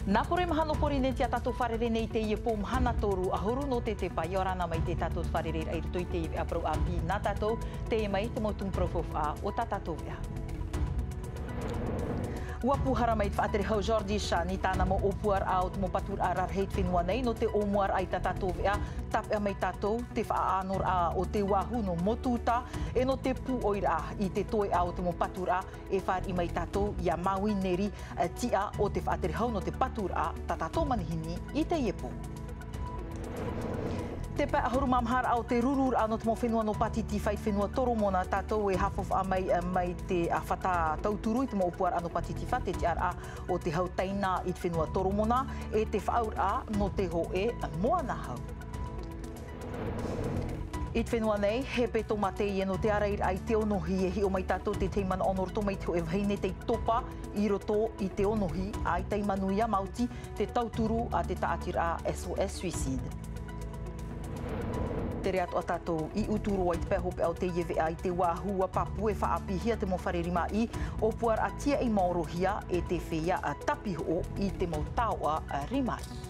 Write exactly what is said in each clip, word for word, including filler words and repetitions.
Nā Pōrō Maha nō Pōrīnetia tātou fārerei nei i teie pō mahana toru ʻahuru nō te tepa. ʻIa ora na mai i tā tātou fārereiraʻa i roto i teie veʻa parau ʻāpī nā tātou, teie mai te mau tumu parau faufaʻa o tā tātou veʻa. ʻUa pūhara mai te faʻatere hau Georges Chang i tāna mau ʻōpuaraʻa o te mau paturaʻa rarahi i te fenua nei nō te ʻōmuaraʻa i tā tātou veʻa. Tāpeʻa mai tātou te faʻaʻānoraʻa o te Oahu nō Motu Uta, e nō te pūʻoiraʻa i te toeʻa o te mau paturaʻa e fāriʻi mai tātou iā Maui Neri, e, tiʻa o te faʻatere hau nō te paturaʻa tā tātou manihini i teie pō. Te pae ʻahuru mā maha raʻa o te rururaʻa nō te mau fenua nō Pātitifā i te fenua Toromona, tātou e haʻafaufaʻa mai, e, mai te, a, fata tauturu i te mau ʻōpuaraʻa nō Pātitifā, te tiʻaraʻa o te hau taina i te fenua Toromona, e te faʻaauraʻa nō te hōʻē moana hau. I te fenua nei, he petomateie nō te ārairaʻa i te onohi. E hiʻo mai tātou te tahi manaʻo nō roto mai te hōʻē vahine tei topa i roto i te onohi, ʻaita i manuia maoti te tauturu a te tāʻatiraʻa S O S Suicide. Tere atoʻa tātou i Uturoa i te pae hopeʻa o teie veʻa i te Oahu. ʻUa pāpū e faʻaʻāpīhia te mau fare rimaʻī, ʻōpuaraʻa tiaʻi maorohia e te feiā tāpihoʻo i te mau taoʻa rimaʻī.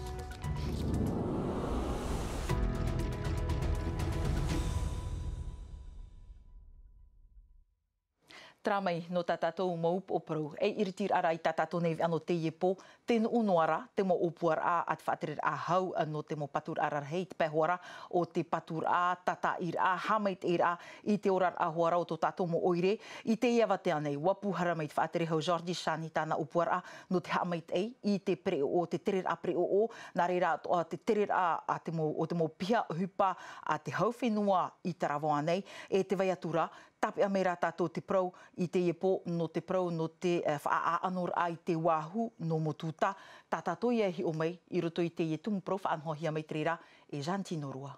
Terā mai nō tā tātou mau upoʻo parau, e iritiraʻa i tā tātou nei veʻa nō teie pō, te nuʻu noa ra te mau ʻōpuaraʻa a te faʻatereraʻa hau nō te mau paturaʻa rarahi i te pae hoʻi ra o te paturaʻa, tātaʻiraʻa, haʻamaitaʻiraʻa i te oraraʻa hoʻi ra o tō tātou mau ʻoire. I teie avatea nei, ʻua pūhara mai te faʻatere hau Georges Chang i tāna ʻōpuaraʻa nō te haʻamaitaʻi i te pereʻoʻo, te tereraʻa pereʻoʻo, nā reira atoʻa te tereraʻa a te mau, o te mau piha ʻohipa a te hau fenua i Taravaoa nei, e tē vai atu ra, tāpeʻa mai rā tātou te parau i teie pō, nō te parau, nō te, e, faʻaʻānoraʻa i te Oahu nō Motu Uta, tā tātou ia e hiʻo mai i roto i teie tumu parau faʻanahohia mai te reira e Jantino Rua.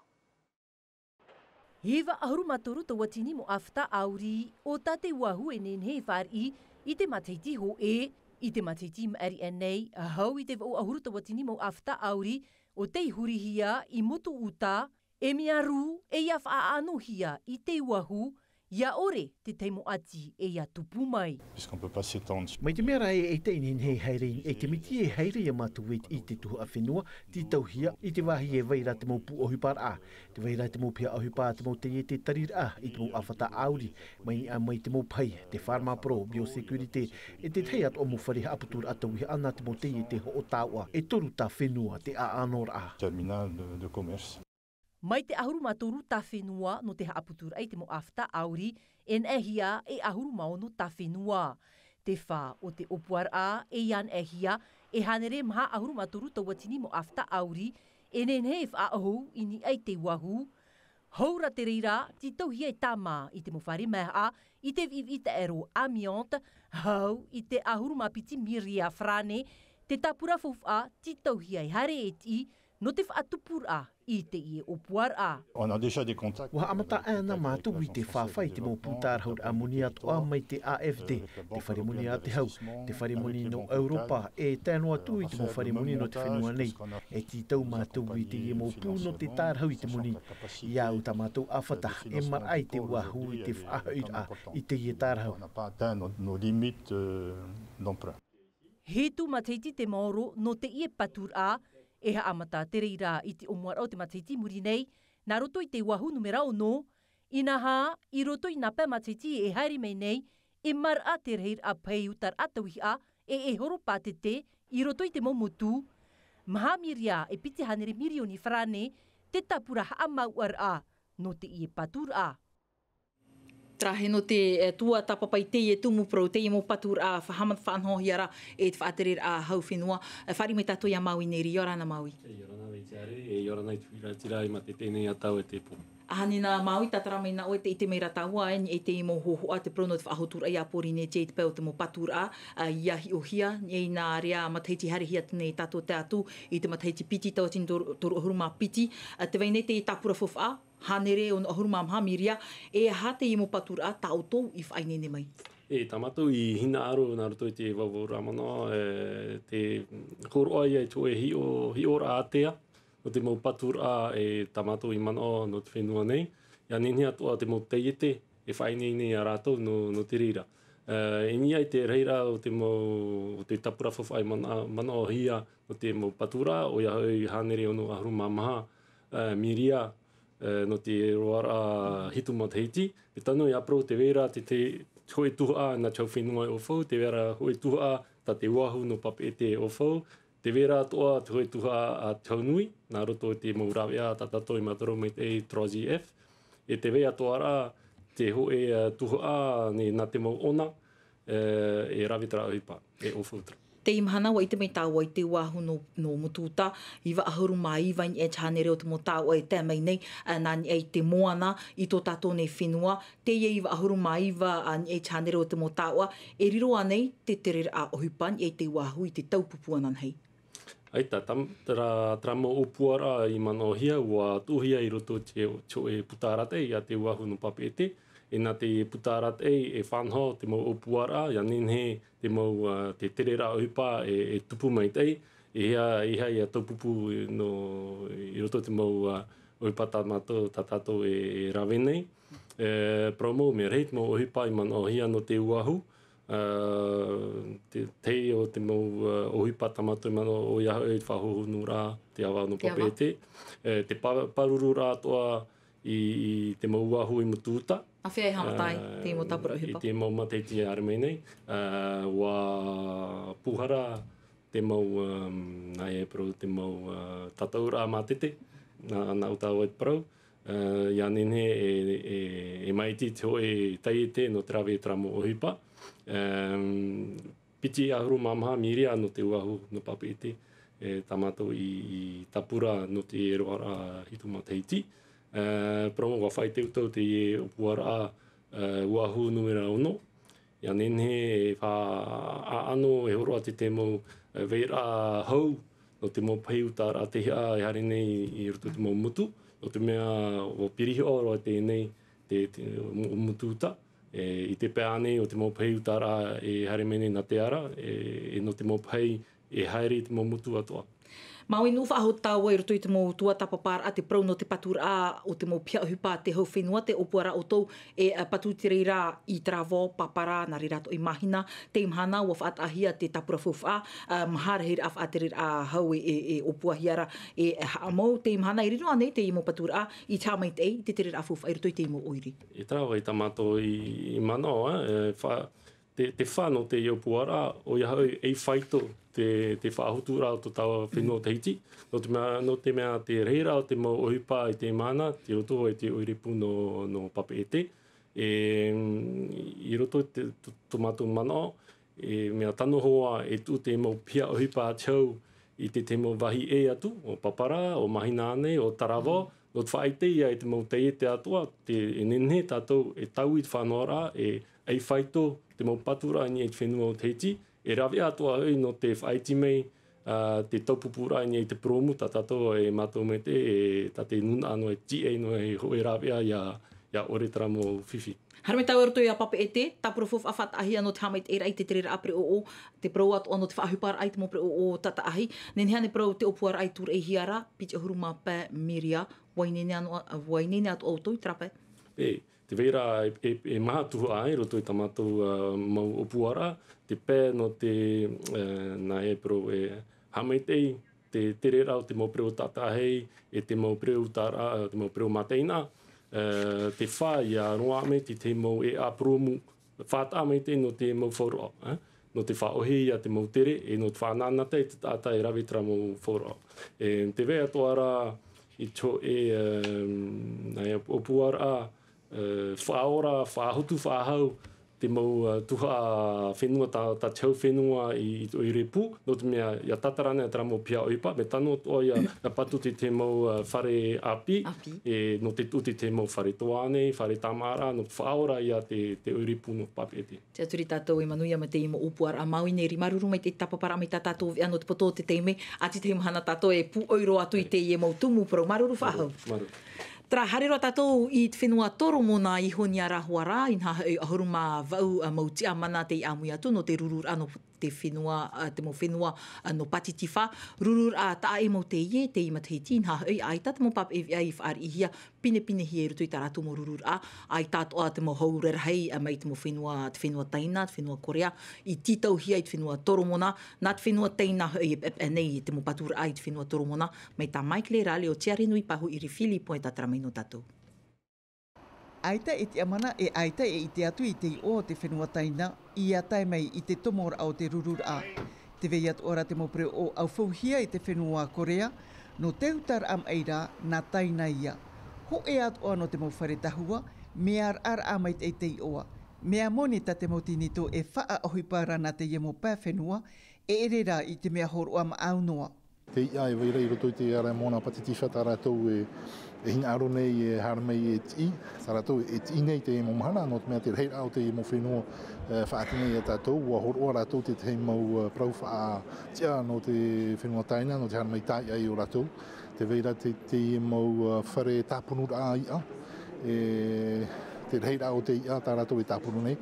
E iva ʻahuru mā toru tauatini mau ʻāfata ʻāuri o tā te Oahu e nehenehe e fāriʻi i te matahiti hōʻē. I te matahiti i maʻiri aʻe nei, hau i te vaʻu ʻahuru tauatini mau ʻāfata ʻāuri o tei hurihia i Motu Uta, e mea rū e ia faʻaʻānohia i te Oahu, ʻia ʻore te tahi mau ʻati e ia tupu mai. Puisqu'on peut pas s'étendre. Mai te mea rā e ʻaita e nehenehe e haere i te miti, e haere ia mātou i te tuhaʻa fenua, tītauhia i te vāhi e vai ra te mau pū ʻohiparaʻa, te vai ra te mau piha ʻohipa, te mau taiete, tariraʻa i te mau ʻāfata ʻāuri, mai niʻa mai te mau pahi, te Pharmapro, Biosécurité, e te tahi atoʻa mau fare haʻaputuraʻa tauihaʻa nā te mau taiete hoʻo taoʻa. E toru tā fenua te ʻāʻanoraʻa. Terminal de, de commerce. Mai te ʻahuru mā toru tā fenua nō te haʻaputuraʻa i te mau ʻāfata ʻāuri, e neʻehia e ʻahuru mā ono tā fenua. Te fā o te ʻōpuaraʻa e ia neʻehia, e hānere maha ʻahuru mā toru tauatini mau ʻāfata ʻāuri, e nehenehe e faʻaʻohu i niʻa i te Oahu. Hau ra te reira, tītauhia e tāmā i te mau fare maha i te viʻiviʻi taʻero amiante, hau i te ʻahuru mā piti miria farāne te tāpura faufaʻa tītauhia e haere e tiʻi nō te faʻatupuraʻa i teie ʻōpuaraʻa. On a déjà des contacts. ʻUa haʻamata aʻe na mātou i te fāfā i te mau pū tārahu moni atoʻa mai te A F D, te fare moni a te hau, te fare moni nō ʻEuropa, e tae noa atu i te mau fare moni nō te fenua nei. E tītau mātou i teie mau pū nō te tārahu i te moni. ʻIa au tā mātou ʻāfata, e maraʻa i te Oahu i te faʻahoʻiraʻa i teie tārahu. On n'a pas atteint nos, nos limites, euh, d'emprunt. Hitu matahiti te maoro nō teie paturaʻa, e haʻamata te reira i te ʻōmuaraʻa o te matahiti i muri nei, nā roto i te Oahu numera ono, inaha, i roto i nā pae matahiti e haere mai nei, e maraʻa te rahiraʻa pae utaraʻa tauihaʻa, e e horo pātete i roto i te mau motu, maha miria e piti hānere mirioni farāne, te tāpura haʻamāuʻaraʻa nō teie paturaʻa. Terā, nō te, e, tuatāpapa i teie tumu parau, teie mau paturaʻa, fa-, haʻamata faʻanahohia ra e te faʻatereraʻa hau fenua, e, fāriʻi mai tātou iā Maui Neri, ʻia ora na Maui. E, ʻia ora na Vetiare, e, ʻia ora na i te huiraʻatira i mātete nei iā tāua i teie pō. ʻAhani na Maui, tātara mai na ʻoe, tē ʻite mai ra tāua, e, i teie mau hōhoʻa, te parau nō te faʻahotuaraʻa iā Pōrīnetia i te pae o te mau paturaʻa, a, ʻia hiʻohia, e, nā reira matahiti haerehia atu nei tātou tae atu i te matahiti piti tauatini toru, toru ʻahuru mā piti, a, tē vai nei te tāpura faufaʻa, hānere ono ʻahuru mā maha miria, e aha teie mau paturaʻa tā ʻoutou i faʻaineine mai? E, tā mātou i hinaʻaro nā roto i te vauvau ra manaʻo, e, te hōroʻa ia i te hōʻē hiʻo, hiʻoraʻa ātea, nō te mau paturaʻa, e, tā mātou i manaʻo nō te fenua nei, ʻia nehenehe atoʻa te mau taiete, e faʻaineine iā rātou nō, nō te reira. I niʻa i te rahiraʻa o te mau, o te tāpura faufaʻa i manaʻo, manaʻohia o te mau paturaʻa, ʻoia hoʻi hānere ono ʻahuru mā maha, ā, miria, ā, nō te roaraʻa hitu matahiti. E tano ia parau te vai ra te, te hōʻē tuhaʻa nā te hau fenua i ʻōfau, te vai ra hōʻē tuhaʻa tā te Oahu nō Papeʻete i ʻōfau, te vai ra atoʻa te hōʻē tuhaʻa a te hau nui, nā roto i te mau rāveʻa tā tātou e mātaro mai te trois F. E te vai atoʻa rā te hōʻē, ā, tuhaʻa nei nā te mau ʻona, ā, e rave terā ʻohipa, e ʻōfau terā. Teie mahana, ʻua ʻite mai tāua i te Oahu nō, nō Motu Uta, iva ʻahuru mā iva i niʻa i te hānere o te mau taoʻa e tae mai nei, ā, nā niʻa i te moana, i tō tātou nei fenua, teie iva ʻahuru mā iva, ā, niʻa i te hānere o te mau taoʻa, e riro ānei te tereraʻa ʻohipa niʻa i te Oahu i te taupupu ananahi? ʻAita, tam-, terā, terā mau ʻōpuaraʻa i manaʻohia, ʻua tuʻuhia i roto i te, te hōʻē puta arataʻi a te Oahu nō Papeʻete, e nā te puta arataʻi e faʻanaho te mau ʻōpuaraʻa, ʻia nehenehe te mau, ā, te tereraʻa ʻohipa e, e tupu maitaʻi, e hia, e hia ia taupupu nō, i roto i te mau, ā, ʻohipa tā mātou, tā tātou e, e rave nei. E, parau mau, mea rahi te mau ʻohipa i manaʻohia nō te Oahu, ā, te, te o te mau, ā, ʻohipa tā mātou i manaʻo, ʻoia hoʻi te faʻahohonuraʻa, te ava nō Te ava. Papeʻete, e, te pa-, pārururaʻa atoʻa i, i te mau Oahu i Motu Uta. Āfea e haʻamata ai, ā, teie mau tāpura ʻohipa? I te mau matahiti e haere mai nei, ā, ʻua pūhara te mau, ā, nā e parau te mau, ā, tataʻuraʻa mātete, nā, nā ʻō tāua i te parau, ā, ʻia nehenehe e, e, e maʻiti te hōʻē taiete nō te rave i terā mau ʻohipa. Ā, piti ʻahuru mā maha miria nō te Oahu nō Papeʻete, e, tā mātou i, i tāpura nō te roaraʻa hitu matahiti. Ā, parau mau, ʻua faʻaʻite atu au teie ʻōpuaraʻa, ā, Oahu numera ono. ʻIa nehenehe e faʻaʻano e hōroʻa te, te mau, e, vairaʻa hau, nō te mau pahi utaraʻa teiaha e haere nei i roto i te mau motu, nō te mea ʻua pirihiʻo roa teie nei te, te mo-, Motu Uta, e, i te pae ānei o te mau pahi utaraʻa e haere mai nei nā te ara, e, e nō te mau pahi e haere i te mau motu atoʻa. Māuiui nui faʻahou tāua i roto i te mau tuatāpaparaʻa, te parau nō te paturaʻa o te mau piha ʻohipa a te hau fenua, te ʻōpuaraʻa ʻoutou e, ā, patu i te reira i Tarawa, Papara, nā reira atoʻa i Mahina, teie mahana ʻua faʻataʻahia te tāpura faufaʻa, ā, maha rahiraʻa faʻatereraʻa hau e, e, e ʻōpuahia ra e haʻamau, teie mahana e riro ānei teie mau paturaʻa i te haʻamaitaʻi i te tereraʻa faufaʻa i roto i teie mau ʻoire? I terā vau tā mātou i, i manaʻo, ā, e fa-, te, te fā nō teie ʻōpuaraʻa, ʻoia hoʻi, ʻei faito te, te faʻahoturaʻa o tō tāua fenua o Tahiti. Nō te mea, nō te mea te reira o te mau ʻohipa i teie mahana, tei roto i te ʻoire pū nō, nō Papeʻete. E, i roto i te, tō, tō mātou manaʻo, e mea tano hoʻi e tuʻu te mau piha ʻohipa a te hau i te, te mau vāhi ʻē atu, ʻo Papara, ʻo Mahina ānei, ʻo Tarawa, nō te faʻaʻite ia i te mau taiete atoʻa, te, e nehenehe tātou e taui i te faʻanahoraʻa, e ʻei faito te mau paturaʻa i niʻa i te fenua o Tahiti, e rave atoʻa hoʻi nō te faʻaiti mai, ā, te taupupuraʻa i niʻa i te purōmu, tā tātou e mātou maitaʻi, e tā te nūnaʻa noa e tīaʻi noa e hōʻē rāveʻa ʻia, ʻia ʻore terā mau fifi. Haere mai tāua i roto ia Papeʻete, tāpura faufaʻa faʻataʻahia nō te haʻamaitaʻiraʻa i te tereraʻa pereʻoʻo, te parau atoʻa nō te faʻaʻohiparaʻa i te mau pereʻoʻo tātaʻahi, nehenehe ānei parau te ʻōpuaraʻa i tūraʻihia ra, piti ʻahuru mā pae miria, ʻua ineine ānei, ʻua ineine atoʻa ʻoutou i terā pae? E, te vai ra e, e, e maha tuhaʻa i roto i tā mātou, ā, mau ʻōpuaraʻa, te pae nō te, ā, nā e parau e haʻamaitaʻi te tereraʻa o te mau pereʻoʻo tātaʻahi, e te mau pereʻoʻo tāraʻa, te mau pereʻoʻo mātaʻina, ā, te fā ʻia roaʻa mai te, te mau ʻēʻa purōmu, faʻataʻa maitaʻi nō te mau fauraʻo, ā, nō te faʻaʻohi ia te mau tere, e nō te faʻanaʻanatae i te taʻata e rave terā mau fauraʻo. E, te vai atoʻa ra i te hōʻē, ā, nā e ʻōpuaraʻa, ā, faʻaora, faʻahotu, faʻahau, te mau, ā, tuhaʻa fenua, tā, tā te hau fenua i, i te ʻoire pū, nō te mea, ʻia tātara nei terā mau piha ʻohipa, mea tano atoʻa ia, ʻia patu te, te mau, ā, fare ʻāpī, ʻĀpī. E, nō te tuʻu te, te mau fare toa nei, fare tāmāʻaraʻa, nō te faʻaora ia te, te ʻoire pū nō Papeʻete. Tiʻaturi tātou e manuia mai teie mau ʻōpuaraʻa māuiui nei, māuruuru maitaʻi te tāpaparaʻa mai tā tātou veʻa nō te poto o te taime, ʻa tētahi mahana tātou e pūʻoi roa atu i teie mau tumu parau. Māuruuru faʻahou. Māuruuru. Terā, haere roa tātou i te fenua Toromona i Honiara hoʻi ra, inaha hoʻi ʻahuru mā vaʻu mau tiʻamana tei ʻāmui atu nō te rururaʻa nō Te fenua, ā, te mau fenua, ā, nō Pātitifā, rururaʻa taʻa ʻē mau teie, teie matahiti, nā hoʻi, ʻaita te mau pāpaʻi veʻa i faʻariʻihia, pinepinehia i roto i tā rātou mau rururaʻa, ʻaita atoʻa te mau hau rarahi, ā, mai te mau fenua, te fenua Taina, te fenua Korea, i tītauhia i te fenua Toromona, nā te fenua Taina hoʻi e peʻapeʻa nei i te mau paturaʻa i te fenua Toromona, mai tā Mike Lerale ʻo Tiarenui Pahuʻiri Filipo e tātara mai nō tātou. ʻAita e tiʻamana e ʻaita e ʻite atu i te iʻoa o te fenua Taina, ʻia tae mai i te tomoraʻa o te rururaʻa. Tē vai atoʻa ra te mau pereʻoʻo ʻaufauhia e te fenua Korea, nō te utaraʻa maʻi ra, nā Taina ia. Hōʻē atoʻa nō te mau fare tahua, mea raʻaraʻa maitaʻi te iʻoa. Mea moni tā te mau tinitō e faʻaʻohipa ra nā teie mau pae fenua, e ʻere rā i te mea hōroʻa maʻau noa. Te iʻa e vai ra i roto i te ara moana Pātitifā tā rātou e, e hinaʻaro nei e haere mai e tiʻi, tā rātou e tiʻi nei te mau mahana, nō te mea te rahiraʻa o te mau fenua, e, faʻaʻite nei ia tātou, ʻua hōroʻa rātou te tahi mau, e, parau faʻatiʻa nō te fenua Taina, nō te haere mai tāiʻa iō rātou. Tē vai ra te, te mau, e, fare tāpunuraʻa iʻa, e, te rahiraʻa o te iʻa tā rātou e tāpunu nei,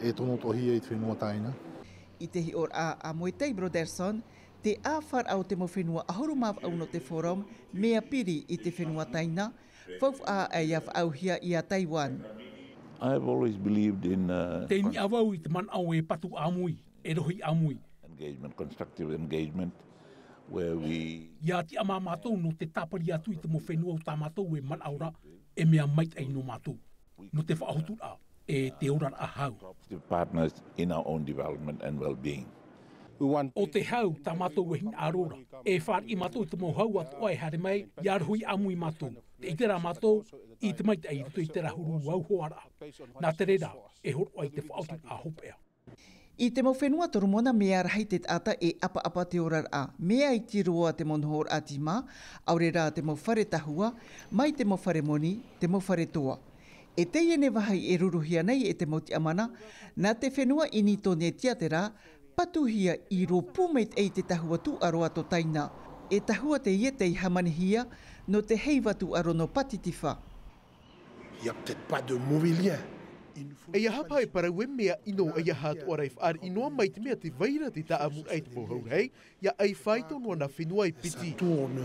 e tono atoʻahia i te fenua Taina. I te hiʻoraʻa a Moetai Brotherson, te ʻāfaraʻa o te mau fenua ʻahuru mā vaʻu nō te Forum, mea piri i te fenua Taina, faufaʻa ʻia faʻaauhia ia Taiwan. I've always believed in, uh, Tei niʻa vau i te manaʻo e patu ʻāmui, e rohi ʻāmui. Engagement, constructive engagement, where we ʻIa tiʻamā mātou nō te tāpiri atu i te mau fenua o tā mātou e manaʻo ra, e mea maitaʻi nō mātou. Nō te faʻahoturaʻa, e te oraraʻa hau. Partners in our own development and well-being. We want ʻO te hau, tā mātou e hinaʻaro ra. E fāriʻi mātou i te mau hau atoʻa e haere mai, ʻia rohi ʻāmui mātou. Tē ʻite ra mātou, i te maitaʻi i roto i terā huru auhoaraʻa. Nā te reira, e hōroʻa i te faʻahoturaʻa hopeʻa. I te mau fenua Toromona mea rahi te taʻata e ʻapaʻapa te oraraʻa, mea iti roa te mau nohoraʻa tīmā, ʻaore rā te mau fare tahua, mai te mau fare moni, te mau fare toa. E teie nei vāhi e ruruhia nei e te mau tiʻamana, nā te fenua Initonetia terā, patuhia i rōpū maitaʻi te tahua tūʻaro a tō Taina. E tahua teie tei hāmanihia, nō te heiva tūʻaro nō Pātitifā. Il y a peut-être pas de mauvais lien. Il nous faut ʻEiaha paha e parau e mea ʻino, ʻeiaha atoʻa ra e fāriʻi noa mai te mea tē vai ra te tāʻamuraʻa i te mau hau rahi, ʻia ʻai faito noa nā fenua e piti. Ça tourne,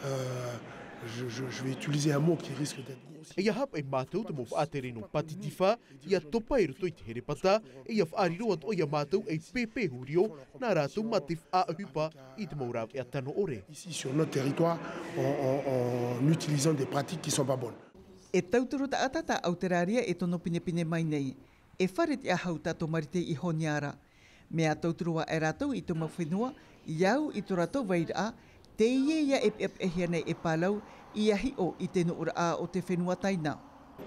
euh, je, je, je vais utiliser un mot qui risque d'être grossier. ʻEiaha paʻi mātou te mau faʻatere nō Pātitifā, ʻia topa i roto i te herepata, e ʻia faʻariro atoʻa ia mātou ei pēpē hūrio, nā rātou mā te faʻaʻohipa i te mau rāveʻa tano ʻore. Ici, sur notre territoire, en, en, en utilisant des pratiques qui sont pas bonnes. E tauturu taʻata tā Auteraria e tono pinepine mai nei. E fare tiʻa hau tātou Marite i Honiara. Mea tauturu aʻe rātou i te mau fenua, ʻia au i tō rātou vairaʻa, teie ia e peʻapeʻahia nei e Palau, ʻia hiʻo i te nuʻuraʻa o te fenua Taina.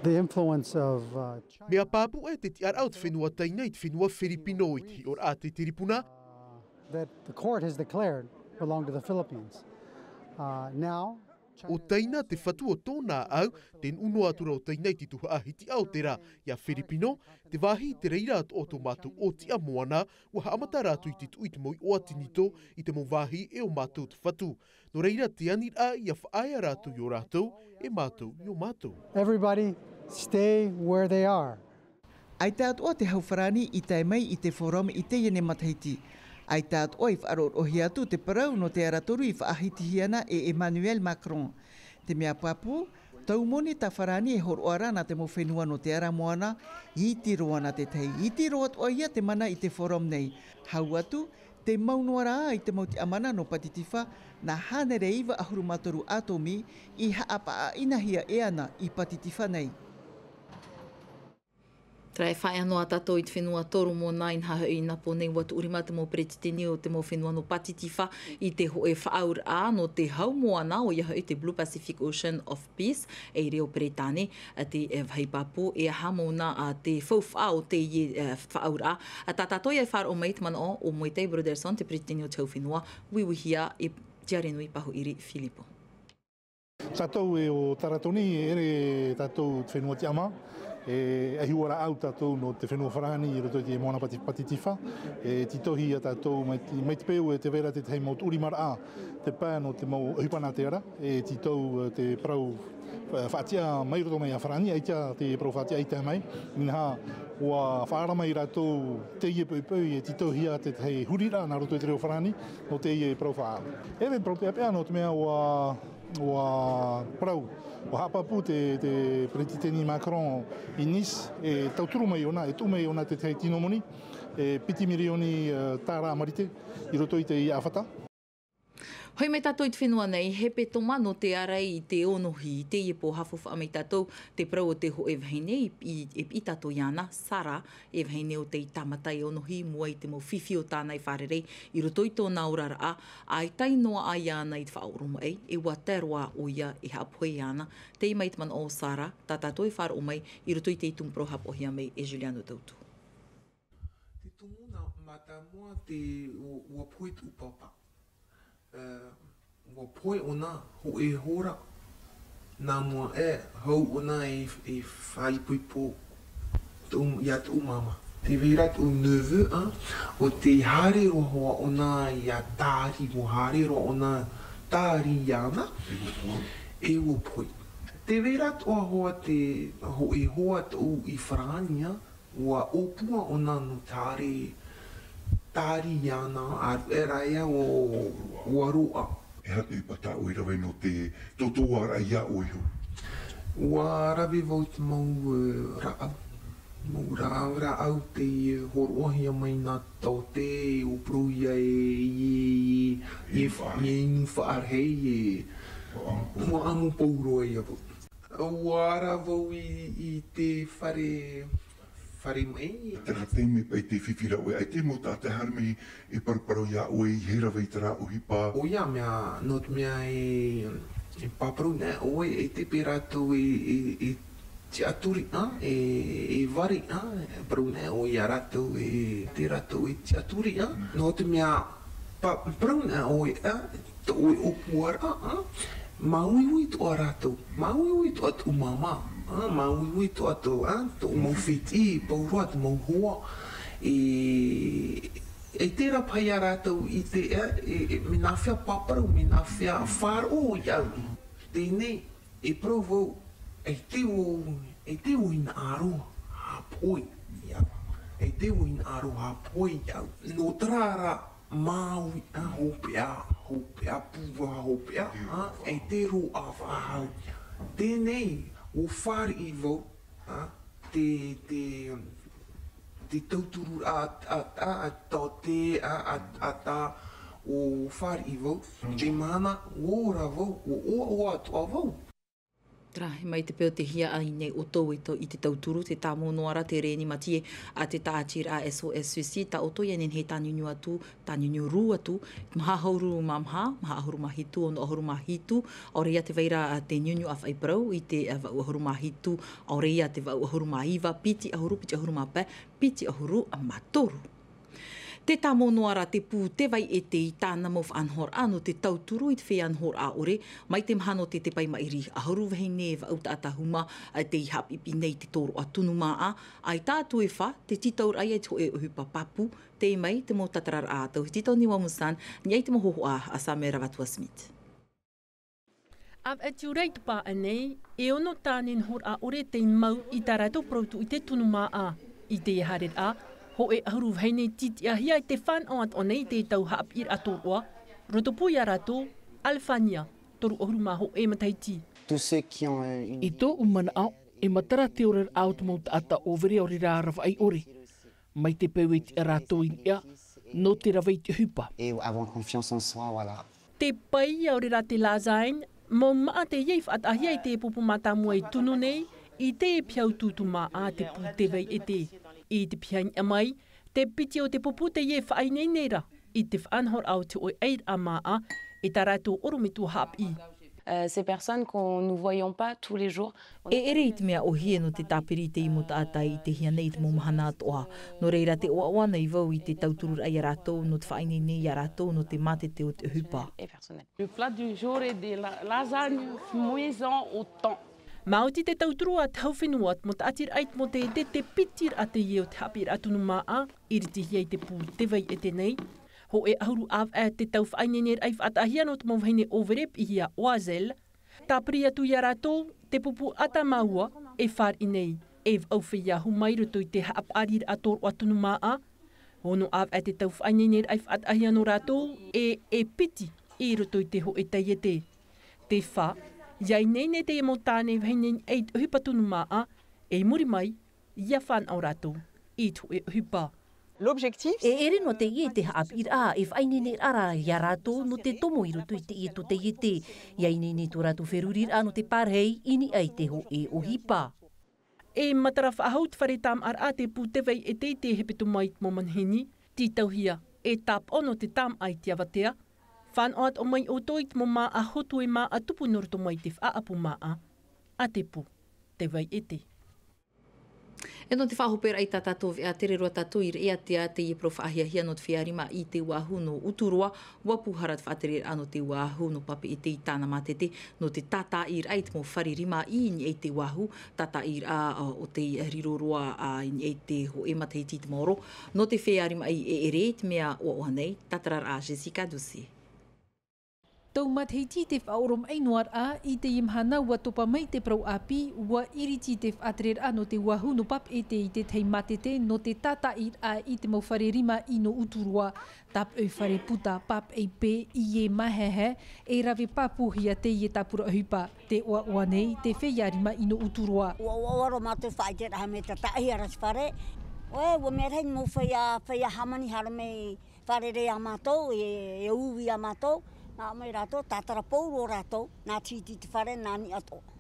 The influence of, uh, China. Mea pāpū e te tiʻaraʻa o te fenua Taina i te fenua Firipino i te hiʻoraʻa a te tiripuna. That the court has declared belong to the Philippines. Uh, now, ʻO Taina te fatu o tōna ʻāʻau, te nuʻu noa atu ra ʻo Taina i te tuhaʻa hitiʻa o te rā, ʻia Firipino, te vāhi i te reira atoʻa o tō mātou ʻōtiʻa moana, ʻua haʻamata rātou i te tuʻu i te mau iʻoa tinitō, i te mau vāhi e ʻo mātou te fatu. Nō reira te aniraʻa ʻia faʻaea rātou i ō rātou, e mātou i ō mātou. Everybody stay where they are. ʻAita atoʻa te hau farāni i tae mai i te Forum i teie nei matahiti. ʻAita atoʻa i faʻaroʻoroʻohia atu te parau nō te ara toru i faʻahitihia na e Emmanuel Macron. Te mea pāpū, tau moni tā farāni e hōroʻa ra nā te mau fenua nō te ara moana, iti roa nā te tahi, iti roa atoʻa ia te mana i te Forum nei. Hau atu, te mau noa ra i te mau tiʻamana nō Pātitifā, nā hānere iva ʻahuru mā toru atomi i haʻapaʻaʻinahia e ana i Pātitifā nei. Terā e faʻaea noa tātou i te fenua Toromona, inaha hoʻi nā pō nei ʻua tuʻu rima te mau peretiteni o te mau fenua nō Pātitifā i te hōʻē faʻaauraʻa nō te hau moana, ʻoia hoʻi te Blue Pacific Ocean of Peace, e reo Peretāne, te, e, vāhi pāpū, e aha mau na, a, te faufaʻa o teie, e, faʻaauraʻa. A, tā tātou ia e faʻaroʻo mai te manaʻo o Moetai Brotherson, te peretiteni o te hau fenua, uiuihia e Tiarenui Pahuʻiri Filipo. Tātou e ʻo Taratoni, e ʻere tātou te fenua tiʻamā, E ʻahiʻahi rāʻau tātou nō te fenua Farāni i roto i te moana Pati-, Pātitifā. E tītauhia tātou mai te, mai te peu e tē vai ra te tahi mau tuʻurimaraʻa, te pae nō te mau ʻohipa nā te ara, e tītau, e, te parau, e, faʻatiʻa mai roto mai a Farāni, ʻaita te parau faʻatiʻa i tae mai. Inaha, ʻua faʻaara mai rātou teie poʻipoʻi e tītauhia te tahi huriraʻa nā roto i te reo Farāni, nō teie parau faʻaara. E vai parau peʻapeʻa nō te mea ʻua ʻUa parau, ʻua haʻapāpū te, te Peretiteni Macron i Nice, e tauturu mai ʻōna, e tuʻu mai ʻōna te tahi tino moni, e piti mirioni, e, tāra Marite, i roto i te ʻāfata. Hoʻi mai tātou i te fenua nei, hepetoma nō te ārai i te ʻōnohi, i teie pō haʻafaufaʻa mai tātou, te parau o te hōʻē vahine i, i, e piʻi tātou iāna, Sarah, e vahine o tei tāmata e ʻōnohi i mua i te mau fifi o tāna e fārerei i roto i tōna oraraʻa, ʻaita i noaʻa iāna i te faʻaoromaʻi, e ʻua tae roa ʻoia e haʻapohe iāna. Teie mai te manaʻo o Sarah, tā tātou e faʻaroʻo mai i roto i te tumu parau haʻapohia mai e Juliano Tautu. Te tumu nā mātāmua te ʻua, ʻua pohe tuʻu pāpā. E, ʻua pohe ʻōna hōʻē hora, nā mua e hau ʻōna e, e faʻaipoipo tō, iā tōʻu māmā. Tē vai ra tōʻu neveu, ā, ʻo tē haere roa hoʻi ʻōna iā Tāri, ʻua haere roa ʻōna Tāri iāna, e ʻua pohe. Tē vai ra atoʻa hoʻi te hōʻē hoa tōʻu i Farāni, ā, ʻua ʻōpua ʻōna nō Tāri, Tāri iāna, ā, e rāʻau ʻo, ʻua roaʻa. E aha te ʻohipa tā ʻoe i rave nō te tōtōraʻa iā ʻoe iho? ʻUa rave vau i te mau, e, rāʻau. Mau rāʻau, rāʻau tei hōroʻahia mai nā taote, ʻo parauhia e, e, e, e, e inu faʻarahi, e, ʻua ʻamu pauroa ia vau. ʻUa ara vau i, i te fare, fare maʻi. Terā taime paʻi tē fifi ra ʻoe, ʻaita te mau taʻata e haere mai e paraparau iā ʻoe i rave i terā ʻohipa. ʻOia, mea, nō te mea e, e pāpū nei ʻoe, ʻaita paʻi rātou e, e, e tiʻaturi, ā, e, e vari, ā, e parau nei ʻoe iā rātou e, ʻaita rātou e tiʻaturi, ā. Nō te mea, pā-, parau nei ʻoe, ā, tō ʻoe ʻōpuaraʻa, ā, māuiui atoʻa rātou, māuiui atoʻa tōʻu māmā, ā, māuiui atoʻa tō, ā, tōʻu mau fētiʻi, pauroa te mau hoa, e, e terā paʻi ia rātou i ʻite, ā, e, e, mea nāfea pāpū, mea nāfea faʻaroʻo iāʻu. Teie nei, e parau vau, ʻaita vau, ʻaita vau hinaʻaro haʻapohe iāʻu. ʻAita vau hinaʻaro haʻapohe iāʻu. Nō terā ra māuiui, ā, hopeʻa, hopeʻa, pū, ā, hopeʻa, ā, ʻaita roa faʻahou. Teie nei, ʻua fāriʻi vau, ā, te, te, te tauturu a, a, a, a, taote, a, a, a, tā, ʻua fāriʻi vau. Teie mahana, ʻua ora vau, ʻua ʻoaʻoa atoʻa vau. Terā, mai te peu tē hiaʻai nei ʻoutou i tō, i te tauturu, tē tāmau noa ra te rēni matie a te tāʻatiraʻa S O S Suicide, tā ʻoutou i ʻō nei e tāniuniu atu, tāniuniu rū atu, maha ʻahuru mā maha, maha ʻahuru mā hitu, ono ʻahuru mā hitu, ʻaore ia tē vai ra te niuniu ʻāfaʻi parau i te, ā, vaʻu ʻahuru mā hitu, ʻaore ia te vaʻu ʻahuru mā iva, piti ʻahuru, piti ʻahuru mā pae, piti ʻahuru mā toru. Tē tāmau noa ra te pū Te Vai ʻEte i tāna mau faʻanahoraʻa nō te tauturu i te feiā nahoraʻa ʻore, mai te mahana o te, te pae maʻiri, ʻahuru vahine, vaʻu taʻata huma, ā, tei haʻapiʻipiʻi nei i te tōroʻa tunu māʻa, ʻaita atu e fā, tē tītau ra ia i te hōʻē ʻohipa pāpū, teie mai te mau tātararaʻa a Tauhiti Tony Wamusan, i niʻa i te mau hōhoʻa a Samuel Ravatua Smith. ʻĀfaʻi atu ra i te pae nei, e ono tāne nahoraʻa ʻore tei mau i tā rātou parau tūʻite tunu māʻa. I teie haereraʻa, hōʻē ʻahuru vahine tītiʻahia i te fānaʻo atoʻa nei i te tau haʻapiʻiraʻa tōroʻa, roto pū ia rātou, Alefania, toru ʻahuru mā hōʻē matahiti. Tous ceux qui ont, euh, une... I tōʻu manaʻo, e matara te oraraʻa o te mau taʻata ʻōvere ʻaore rā ravaʻi ʻore. Mai te peu e tiʻa rātou i niʻa, nō te rave i te ʻohipa. Et avoir confiance en soi, voilà. Te pae ʻaore rā te lasagne, mau māʻa teie i faʻataʻahia i te pupu mātāmua i tunu nei, i te piha tūtū māʻa te pū Te Vai ʻEte. I te piha i niʻa mai, te piti o te pupu teie e faʻaineine ra, i te faʻanahoraʻa o te hōʻē ʻairaʻa māʻa, e tā rātou ʻorometua haʻapiʻi. Euh, ces personnes qu'on nous voyons pas tous les jours. E ʻere i te mea ʻōhie nō te tāpiri i te mau taʻata i ʻitehia nei i te mau mahana atoʻa. Nō reira tē ʻoaʻoa nei vau i te tautururaʻa ia rātou, nō te faʻaineine ia rātou, nō te mātete o te ʻohipa. Le plat du jour est des la-, lasagnes maison au thon. Māoti te tauturu a te hau fenua te mau taʻatiraʻa i te mau taiete, te piti raʻa teie o te haʻapiʻiraʻa tunu māʻa i ritihia i te pū Te Vaiete nei. Hōʻē ʻahuru ʻāvaʻe te tau faʻaineineraʻa i faʻataʻahia nō te mau vahine ʻōvere piʻihia Oiselle. Tāpiri atu iā rātou te pupu ʻata māua e fāriʻi nei e vaʻu feiā huma i roto i te haʻapaʻariraʻa tōroʻa tunu māʻa. Ono ʻāvaʻe te tau faʻaineineraʻa i faʻataʻahia nō rātou e e piti i roto i te hōʻē taiete. Te fā, ia ineine teie mau tāne vahine i te ʻohipa tunu māʻa, e i muri mai ia fānaʻo rātou i te hōʻē ʻohipa. L'objectif, e ʻere noa teie te haʻapiʻiraʻa e faʻaineineraʻa iā rātou nō te tomo i roto i teie taiete. Ia ineine tō rātou feruriraʻa nō te pārahi i niʻa i te hōʻē ʻohipa. E matara faʻahou te fare tāmāʻaraʻa a te pū Te Vaiete i te hepetoma i te mau manihini, tītauhia e tāpaʻo nō te tāmāʻa i te avatea. Fānaʻo atoʻa mai ʻoutou i te mau māʻa hotu e māʻa tupu nō roto mai i te faʻaʻapu māʻa a te pū Te Vaiete. E nō te faʻahoperaʻa i tā tātou veʻa, tere roa tātou i reira, teie parau faʻahiahia nō te feiā rima i te uāhu nō Uturoa. ʻUa pūhara te faʻatereraʻa nō te uāhu nō Papeʻete i tāna mātete nō te tātaʻiraʻa i te mau fare rima i niʻa i te uāhu, tātaʻiraʻa o tei riro roa i niʻa i te hōʻē matahiti i te maoro. Nō te feiā rima i ʻeʻere i te mea ʻoaʻoa nei, tātararaʻa a Jessica Doucet. Tau matahiti te faʻaoromaʻi noa raʻa, i teie mahana ʻua topa mai te parau ʻāpī, ʻua iriti te faʻatereraʻa nō te uāhu nō Papeʻete i te tahi mātete nō te tātaʻiraʻa i te mau fare rima i nō Uturoa. Tāpaʻo i fare puta, Papeʻete pē, ʻie mahehe, e rave pāpūhia teie tāpura ʻohipa. Tē ʻoaʻoa nei te feiā rima i nō Uturoa. ʻUa ʻoaʻoa roa mātou faʻaʻiteraʻa mea tātaʻihia ra te fare. ʻOe, ʻua mea rahi mau feiā, feiā hāmani haere mai fārerei iā mātou, e, e ui iā mātou, nā ʻō mai rātou, tātara pauroa rātou, nā te iti i te fare, nā niʻa atoʻa.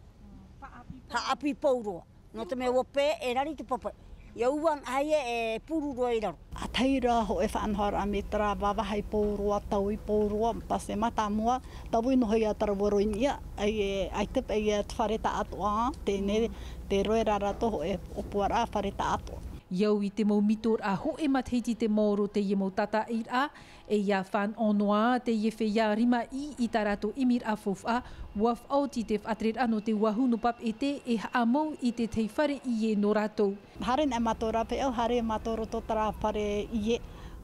Haʻapiʻi pauroa. Nō te mea ʻua pē, e rari te pape. ʻIa ua anaʻe e puru roa i raro. ʻA tahi ra hōʻē faʻanahoraʻa mea terā, vāvāhi pauroa, taui pauroa, pase mātāmua, taui noa hoʻi ā terā ʻua roʻi i niʻa, ʻaita, ʻaita paʻi te fare tāʻatoʻa, teie nei, tē roaʻa ra rātou hōʻē ʻōpuaraʻa fare tāʻatoʻa. ʻIa au i te mau mitoraʻa hōʻē matahiti te maoro teie mau tātaʻiraʻa, e ʻia fānaʻo noa teie feiā rima i, i tā rātou ʻimiraʻa faufaʻa, ʻua faʻaoti te faʻatereraʻa nō te uāhu nō Papeʻete e haʻamau i te tahi fare ʻie nō rātou. Haere nei mātou rā, pē ʻau haere mātou roto terā fare ʻie,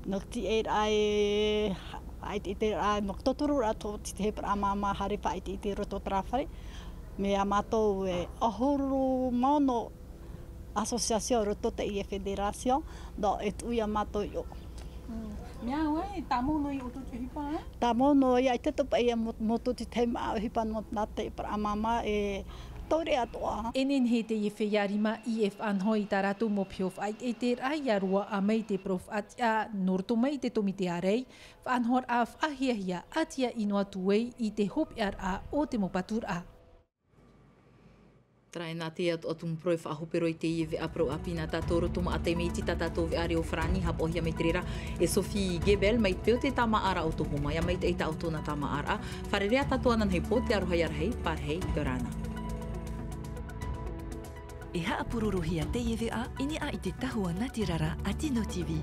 nō te tiʻaraʻa e, faʻaʻiteʻiteraʻa, nō te tauturu rā tō te heparaʻa māmā haere faʻaʻiteʻite roto terā fare, mea mātou e ʻahuru mā ono association roto teie fédération, nō e tuʻu iā mātou i ʻō. Mm. Mea au e, tāmau noa i ʻoutou te ʻohipa, e? Tāmau noa ia, ʻaita paʻi ia mo-, motu te tahi māʻa ʻohipa nō nā te heparaʻa māmā e taureʻa atoʻa. E nehenehe teie feiā rima i e faʻanaho i tā rātou mau piha faʻaʻiteʻiteraʻa ʻia roaʻa mai te parau faʻatiʻa nō roto mai i te tōmite ʻārai, faʻanahoraʻa faʻahiahia, ʻātiaʻi noa atu ai i te hopeʻaraʻa o te mau paturaʻa. Terā e nā te atu, atu mau parau e faʻahope roa i teie veʻa parau ʻāpī nā tātou roto maʻa taime iti tā tātou veʻa reo farāni, haʻapaʻohia mai te reira e Sophie Gebel mai te peu o te tāmāʻaraʻa o Tohoma. ʻIa maitaʻi tā ʻoutou nā tāmāʻaraʻa. Fārerei ā tātou ananahi pō, te aroha ʻia rahi, pārahi, ʻia ora na. E haʻapūrorohia teie veʻa i niʻa i te tahua nātirara a Tino TV.